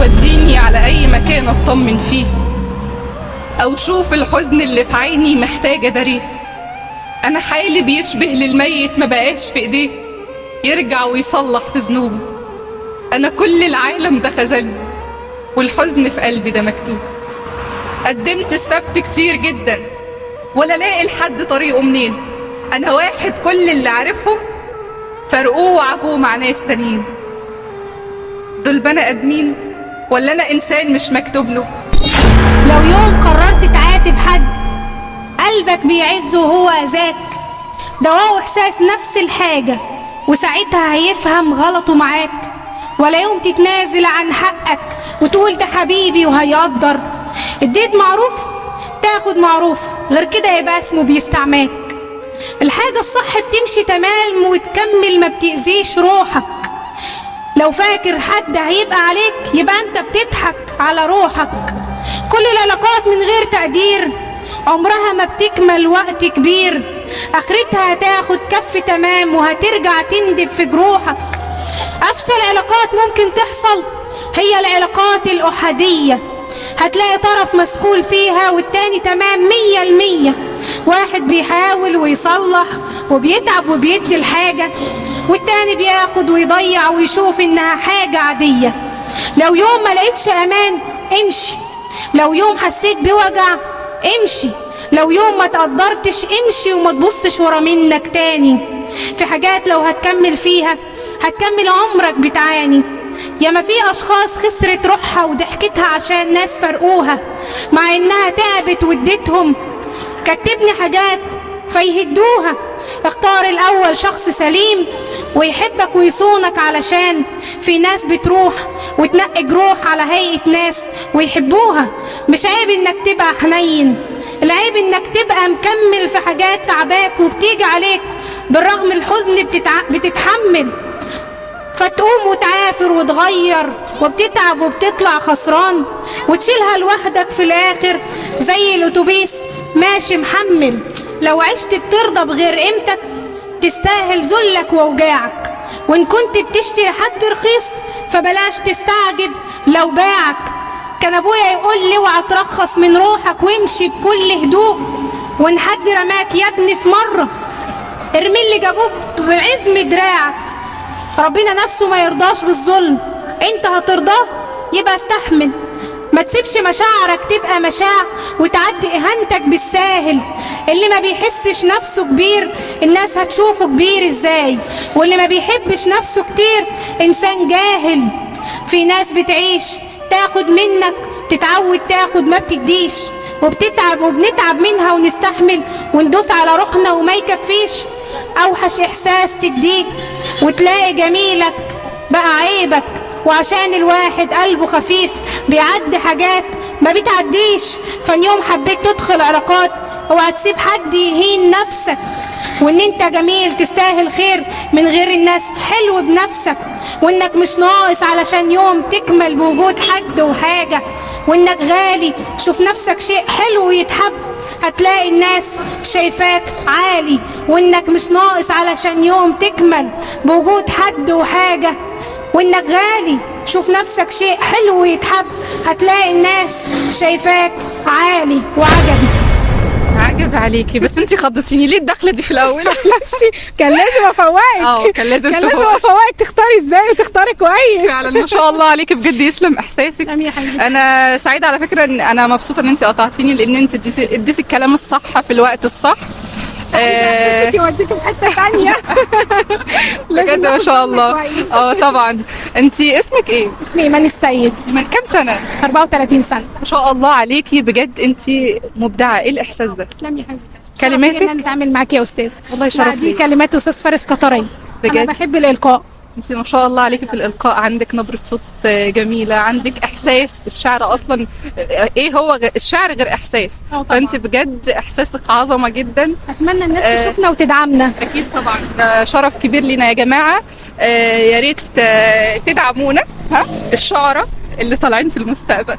توديني على أي مكان أطمن فيه، أو شوف الحزن اللي في عيني محتاجة داريه. أنا حالي بيشبه للميت ما بقاش في إيديه يرجع ويصلح في ذنوبه. أنا كل العالم ده خذلني والحزن في قلبي ده مكتوب. قدمت السبت كتير جدا ولا لاقي لحد طريقه منين. أنا واحد كل اللي عارفهم فرقوه وعبوه مع ناس تانيين. دول بني آدمين ولا أنا إنسان مش مكتوب له؟ لو يوم قررت تعاتب حد قلبك بيعز وهو أذاك، ده هو إحساس نفس الحاجة وساعتها هيفهم غلطه معاك. ولا يوم تتنازل عن حقك وتقول ده حبيبي وهيقدر. اديت معروف تاخد معروف، غير كده يبقى اسمه بيستعماك. الحاجة الصح بتمشي تمام وتكمل، ما بتأذيش روحك. لو فاكر حد هيبقى عليك يبقى انت بتضحك على روحك. كل العلاقات من غير تقدير عمرها ما بتكمل وقت كبير، اخرتها هتاخد كف تمام وهترجع تندب في جروحك. افشل علاقات ممكن تحصل هي العلاقات الأحادية، هتلاقي طرف مسحول فيها والتاني تمام 100%. واحد بيحاول ويصلح وبيتعب وبيدي الحاجة، والتاني بياخد ويضيع ويشوف انها حاجة عادية. لو يوم ما لقيتش امان امشي، لو يوم حسيت بوجع امشي، لو يوم ما تقدرتش امشي وما تبصش ورا منك تاني. في حاجات لو هتكمل فيها هتكمل عمرك بتعاني. ياما في اشخاص خسرت روحها وضحكتها عشان ناس فرقوها، مع انها تعبت واديتهم. كتبني حاجات فيهدوها. اختار الاول شخص سليم ويحبك ويصونك، علشان في ناس بتروح وتنقي جروح على هيئة ناس ويحبوها. مش عيب انك تبقى حنين، العيب انك تبقى مكمل في حاجات تعباك وبتيجي عليك بالرغم الحزن بتتحمل، فتقوم وتعافر وتغير وبتتعب وبتطلع خسران وتشيلها لوحدك في الاخر زي الاتوبيس ماشي محمل. لو عشت بترضى بغير قيمتك تستاهل ذلك ووجاعك، وان كنت بتشتري حد رخيص فبلاش تستعجب لو باعك. كان ابويا يقول لي اوعى ترخص من روحك وامشي بكل هدوء، وان حد رماك يا ابني في مره ارمي اللي جابوه بعزم دراعك. ربنا نفسه ما يرضاش بالظلم، انت هترضاه يبقى استحمل. ما تسيبش مشاعرك تبقى مشاع وتعدي اهانتك بالساهل. اللي ما بيحسش نفسه كبير الناس هتشوفه كبير ازاي، واللي ما بيحبش نفسه كتير انسان جاهل. في ناس بتعيش تاخد منك، تتعود تاخد ما بتديش، وبتتعب وبنتعب منها ونستحمل وندوس على روحنا وما يكفيش. اوحش احساس تديك وتلاقي جميلك بقى عيبك، وعشان الواحد قلبه خفيف بيعدي حاجات ما بتعديش. فان يوم حبيت تدخل علاقات اوعى تسيب حد يهين نفسك، وان انت جميل تستاهل خير من غير الناس حلو بنفسك، وانك مش ناقص علشان يوم تكمل بوجود حد وحاجة، وانك غالي شوف نفسك شيء حلو يتحب هتلاقي الناس شايفاك عالي، وانك مش ناقص علشان يوم تكمل بوجود حد وحاجة، وانك غالي شوف نفسك شيء حلو يتحب هتلاقي الناس شايفاك عالي. وعجبي عجب عليكي، بس انتي خضتيني ليه الدخله دي في الاول؟ ماشي، كان لازم افوقك. كان لازم كان لازم تفوقي. افوقك تختاري ازاي وتختاري كويس. فعلا ما شاء الله عليكي بجد، يسلم احساسك. تسلمي يا حبيبتي. انا سعيده على فكره ان انا مبسوطه ان انتي قطعتيني، لان انت اديتي الكلام الصح في الوقت الصح. يوديكي في حته ثانيه. بجد ما شاء الله. طبعا. انتي اسمك ايه؟ اسمي ايمان السيد. من كام سنه؟ 34 سنه. ما شاء الله عليكي بجد، انتي مبدعه. ايه الاحساس ده؟ تسلمي يا حبيبتي. كلماتك؟ شرف ليا ان انا اتعامل معاكي يا استاذ. والله شرف لا، دي ليا. كلمات استاذ فارس قطري. بجد؟ انا بحب الالقاء. انت ما شاء الله عليكي في الالقاء، عندك نبره صوت جميله، عندك احساس. الشعر اصلا ايه هو الشعر غير احساس؟ طبعاً. فانت بجد احساسك عظمه جدا. اتمنى الناس تشوفنا وتدعمنا. اكيد طبعا، ده شرف كبير لينا يا جماعه. يا ريت تدعمونا، ها الشعراء اللي طالعين في المستقبل.